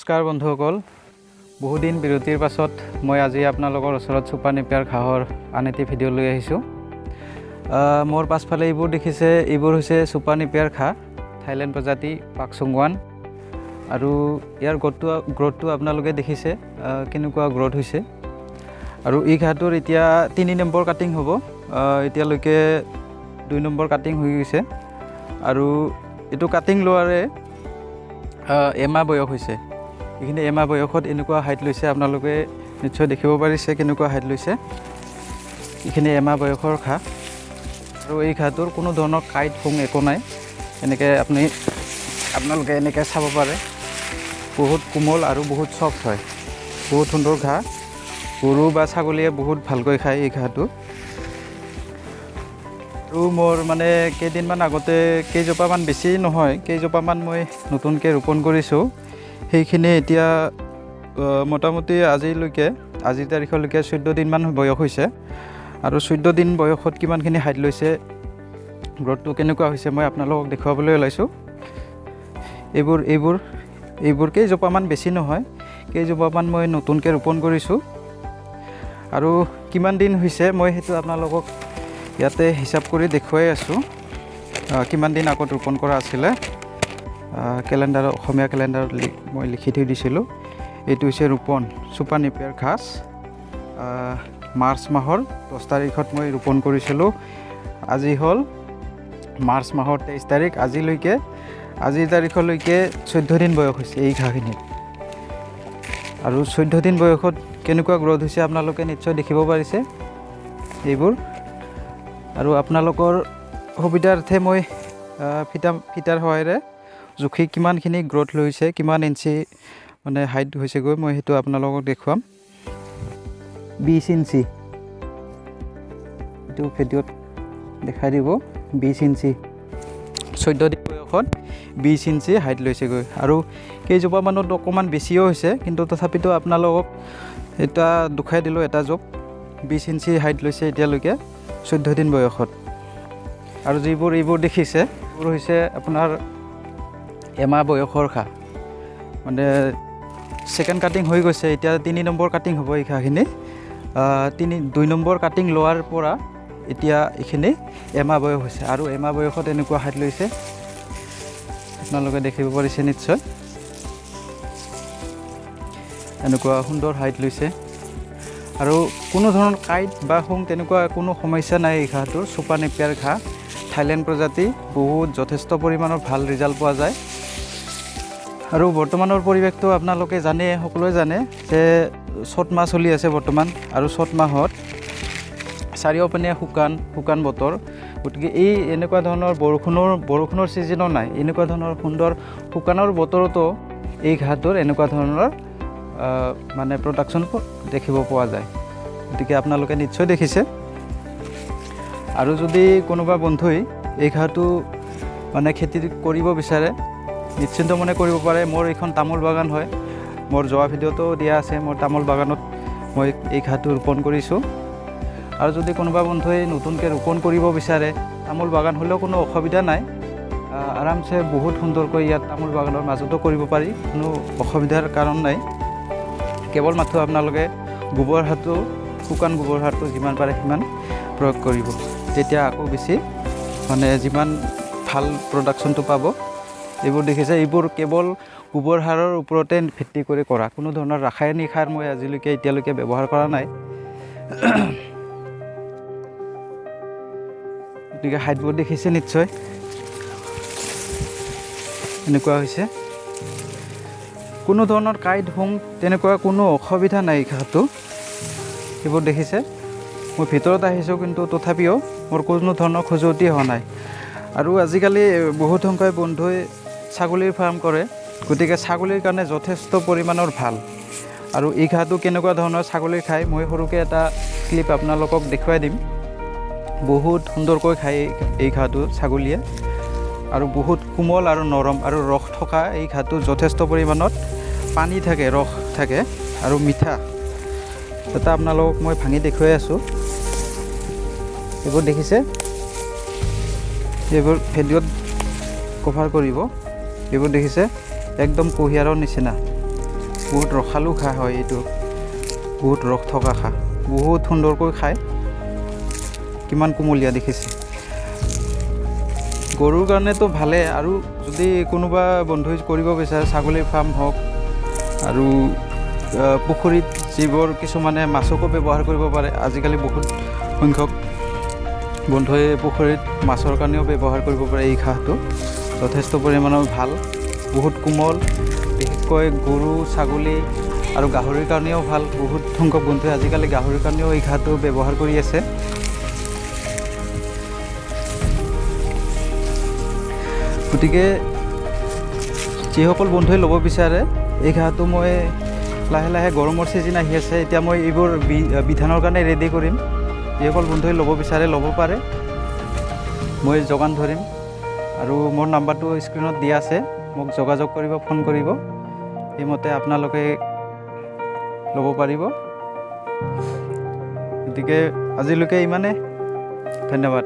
নমস্কাৰ বন্ধুসকল, বহুদিন বিৰতিৰ পাছত মই আজি আপোনালোকৰ ওচৰত ছুপাৰ নেপিয়াৰ ঘাঁহৰ আন এটি ভিডিঅ' লৈ আহিছোঁ। মোৰ পাছফালে এইবোৰ দেখিছে, এইবোৰ হৈছে ছুপাৰ নেপিয়াৰ ঘাঁহ, থাইলেণ্ড প্ৰজাতি পাকচুংৱান। আৰু ইয়াৰ গ্ৰ'থটো আপোনালোকে দেখিছে কেনেকুৱা গ্ৰ'থ হৈছে। আৰু এই ঘাঁহটোৰ এতিয়া 3 নম্বৰ কাটিং হ'ব, এতিয়ালৈকে 2 নম্বৰ কাটিং হৈ গৈছে। আৰু এইটো কাটিং লোৱাৰে এমাহ বয়স হৈছে। এইখিনি এমাহ বয়সত এনেকুৱা হাইট লৈছে, আপোনালোকে নিশ্চয় দেখিব পাৰিছে কেনেকুৱা হাইট লৈছে। এইখিনি এমাহ বয়সৰ ঘাঁহ। আৰু এই ঘাঁহটোৰ কোনো ধৰণৰ কাঁইট শুং একো নাই। এনেকৈ আপোনালোকে এনেকৈ চাব পাৰে, বহুত কোমল আৰু বহুত চফ্ট হয়, বহুত সুন্দৰ ঘাঁহ। গৰু বা ছাগলীয়ে বহুত ভালকৈ খায় এই ঘাঁহটো। আৰু মোৰ মানে কেইদিনমান আগতে কেইজোপামান, বেছি নহয়, কেইজোপামান মই নতুনকৈ ৰোপণ কৰিছোঁ। সেইখিনি এতিয়া মোটামুটি আজিৰ তাৰিখলৈকে 14 দিনমান বয়স হৈছে। আৰু 14 দিন বয়সত কিমানখিনি হাইট লৈছে, গ্ৰ'থটো কেনেকুৱা হৈছে মই আপোনালোকক দেখুৱাবলৈ ওলাইছোঁ। এইবোৰ কেইজোপামান, বেছি নহয়, কেইজোপামান মই নতুনকৈ ৰোপণ কৰিছোঁ। আৰু কিমান দিন হৈছে মই সেইটো আপোনালোকক ইয়াতে হিচাপ কৰি দেখুৱাই আছোঁ। কিমান দিন আগত ৰোপণ কৰা আছিলে, কেলেণ্ডাৰত, অসমীয়া কেলেণ্ডাৰত মই লিখি থৈ দিছিলোঁ। এইটো হৈছে ৰোপণ ছুপাৰ নেপিয়াৰ ঘাঁহ। মাৰ্চ মাহৰ 10 তাৰিখত মই ৰোপণ কৰিছিলোঁ। আজি হ'ল মাৰ্চ মাহৰ 23 তাৰিখ। আজিৰ তাৰিখলৈকে 14 দিন বয়স হৈছে এই ঘাঁহখিনিত। আৰু 14 দিন বয়সত কেনেকুৱা গ্ৰ'থ হৈছে আপোনালোকে নিশ্চয় দেখিব পাৰিছে এইবোৰ। আৰু আপোনালোকৰ সুবিধাৰ্থে মই ফিটাৰ সহায়েৰে জুখি কিমানখিনি গ্ৰ'থ লৈছে, কিমান ইঞ্চি মানে হাইট হৈছেগৈ মই সেইটো আপোনালোকক দেখুৱাম। 20 ইঞ্চি, এইটো ভিডিঅ'ত দেখাই দিব। 20 ইঞ্চি, 14 দিন বয়সত 20 ইঞ্চি হাইট লৈছেগৈ। আৰু কেইজোপামানত অকণমান বেছিও হৈছে, কিন্তু তথাপিতো আপোনালোকক এটা দুখাই দিলোঁ এটা জোপ। 20 ইঞ্চি হাইট লৈছে এতিয়ালৈকে 14 দিন বয়সত। আৰু যিবোৰ এইবোৰ দেখিছে, এইবোৰ হৈছে আপোনাৰ এমাহ বয়সৰ ঘাঁহ, মানে ছেকেণ্ড কাটিং হৈ গৈছে। এতিয়া 3 নম্বৰ কাটিং হ'ব এই ঘাঁহখিনি। 2 নম্বৰ কাটিং লোৱাৰ পৰা এতিয়া এইখিনি এমাহ বয়স হৈছে। আৰু এমাহ বয়সত এনেকুৱা হাইট লৈছে, আপোনালোকে দেখিব পাৰিছে নিশ্চয়, এনেকুৱা সুন্দৰ হাইট লৈছে। আৰু কোনো ধৰণৰ কাঁইট বা শুং তেনেকুৱা কোনো সমস্যা নাই এই ঘাঁহটোৰ। ছুপাৰ নেপিয়াৰ ঘাঁহ, থাইলেণ্ড প্ৰজাতি, বহুত যথেষ্ট পৰিমাণৰ ভাল ৰিজাল্ট পোৱা যায়। আৰু বৰ্তমানৰ পৰিৱেশটো আপোনালোকে জানে, সকলোৱে জানে যে চ'ত মাহ চলি আছে বৰ্তমান। আৰু চ'ত মাহত চাৰিওপিনে শুকান বতৰ, গতিকে এই এনেকুৱা ধৰণৰ বৰষুণৰ ছিজনো নাই। এনেকুৱা ধৰণৰ সুন্দৰ শুকানৰ বতৰতো এই ঘাঁহটোৰ এনেকুৱা ধৰণৰ মানে প্ৰডাকশ্যন দেখিব পোৱা যায়। গতিকে আপোনালোকে নিশ্চয় দেখিছে। আৰু যদি কোনোবা বন্ধুই এই ঘাঁহটো মানে খেতি কৰিব বিচাৰে, নিশ্চিন্ত মনে কৰিব পাৰে। মোৰ এইখন তামোল বাগান হয়, মোৰ যোৱা ভিডিঅ'টো দিয়া আছে। মোৰ তামোল বাগানত মই এই ঘাঁহটো ৰোপণ কৰিছোঁ। আৰু যদি কোনোবা বন্ধুৱে নতুনকৈ ৰোপণ কৰিব বিচাৰে, তামোল বাগান হ'লেও কোনো অসুবিধা নাই। আৰামছে বহুত সুন্দৰকৈ ইয়াত তামোল বাগানৰ মাজতো কৰিব পাৰি, কোনো অসুবিধাৰ কাৰণ নাই। কেৱল মাথো আপোনালোকে গোবৰ সাৰটো, শুকান গোবৰ সাৰটো যিমান পাৰে সিমান প্ৰয়োগ কৰিব, তেতিয়া আকৌ বেছি মানে যিমান ভাল প্ৰডাকশ্যনটো পাব। এইবোৰ দেখিছে, এইবোৰ কেৱল গোবৰ সাৰৰ ওপৰতে ভিত্তি কৰি কৰা, কোনো ধৰণৰ ৰাসায়নিক সাৰ মই আজিলৈকে এতিয়ালৈকে ব্যৱহাৰ কৰা নাই। গতিকে হাইটবোৰ দেখিছে নিশ্চয় এনেকুৱা হৈছে। কোনো ধৰণৰ কাঁইট শুং তেনেকুৱা কোনো অসুবিধা নাই ঘাঁহটো। এইবোৰ দেখিছে, মই ভিতৰত আহিছোঁ কিন্তু তথাপিও মোৰ কোনো ধৰণৰ খজুৱতি হোৱা নাই। আৰু আজিকালি বহুত সংখ্যক বন্ধুৱে ছাগলীৰ ফাৰ্ম কৰে, গতিকে ছাগলীৰ কাৰণে যথেষ্ট পৰিমাণৰ ভাল। আৰু এই ঘাঁহটো কেনেকুৱা ধৰণৰ ছাগলী খায় মই সৰুকৈ এটা ক্লিপ আপোনালোকক দেখুৱাই দিম। বহুত সুন্দৰকৈ খায় এই ঘাঁহটো ছাগলীয়ে। আৰু বহুত কোমল আৰু নৰম আৰু ৰস থকা এই ঘাঁহটো যথেষ্ট পৰিমাণত পানী থাকে, ৰস থাকে আৰু মিঠা। এটা আপোনালোকক মই ভাঙি দেখুৱাই আছোঁ। এইবোৰ দেখিছে, এইবোৰ ভিডিঅ'ত কভাৰ কৰিব। এইবোৰ দেখিছে একদম কুঁহিয়াৰৰ নিচিনা। বহুত ৰসালো ঘাঁহ হয় এইটো, বহুত ৰস থকা ঘাঁহ, বহুত সুন্দৰকৈ খায়। কিমান কুমলীয়া দেখিছে। গৰুৰ কাৰণেতো ভালে। আৰু যদি কোনোবা বন্ধুই কৰিব বিচাৰে ছাগলীৰ ফাৰ্ম হওক, আৰু পুখুৰীত যিবোৰ কিছুমানে মাছকো ব্যৱহাৰ কৰিব পাৰে। আজিকালি বহুত সংখ্যক বন্ধুৱে পুখুৰীত মাছৰ কাৰণেও ব্যৱহাৰ কৰিব পাৰে। এই ঘাঁহটো যথেষ্ট পৰিমাণৰ ভাল, বহুত কোমল, বিশেষকৈ গৰু, ছাগলী আৰু গাহৰিৰ কাৰণেও ভাল। বহুত সংখ্যক বন্ধুৱে আজিকালি গাহৰিৰ কাৰণেও এই ঘাঁহটো ব্যৱহাৰ কৰি আছে। গতিকে যিসকল বন্ধুৱে ল'ব বিচাৰে এই ঘাঁহটো, মই লাহে লাহে গৰমৰ ছিজন আহি আছে, এতিয়া মই এইবোৰ বিধানৰ কাৰণে ৰেডি কৰিম। যিসকল বন্ধুৱে ল'ব বিচাৰে ল'ব পাৰে, মই যোগান ধৰিম। আৰু মোৰ নাম্বাৰটো স্ক্ৰীণত দিয়া আছে, মোক যোগাযোগ কৰিব, ফোন কৰিব, সেইমতে আপোনালোকে ল'ব পাৰিব। গতিকে আজিলৈকে ইমানে, ধন্যবাদ।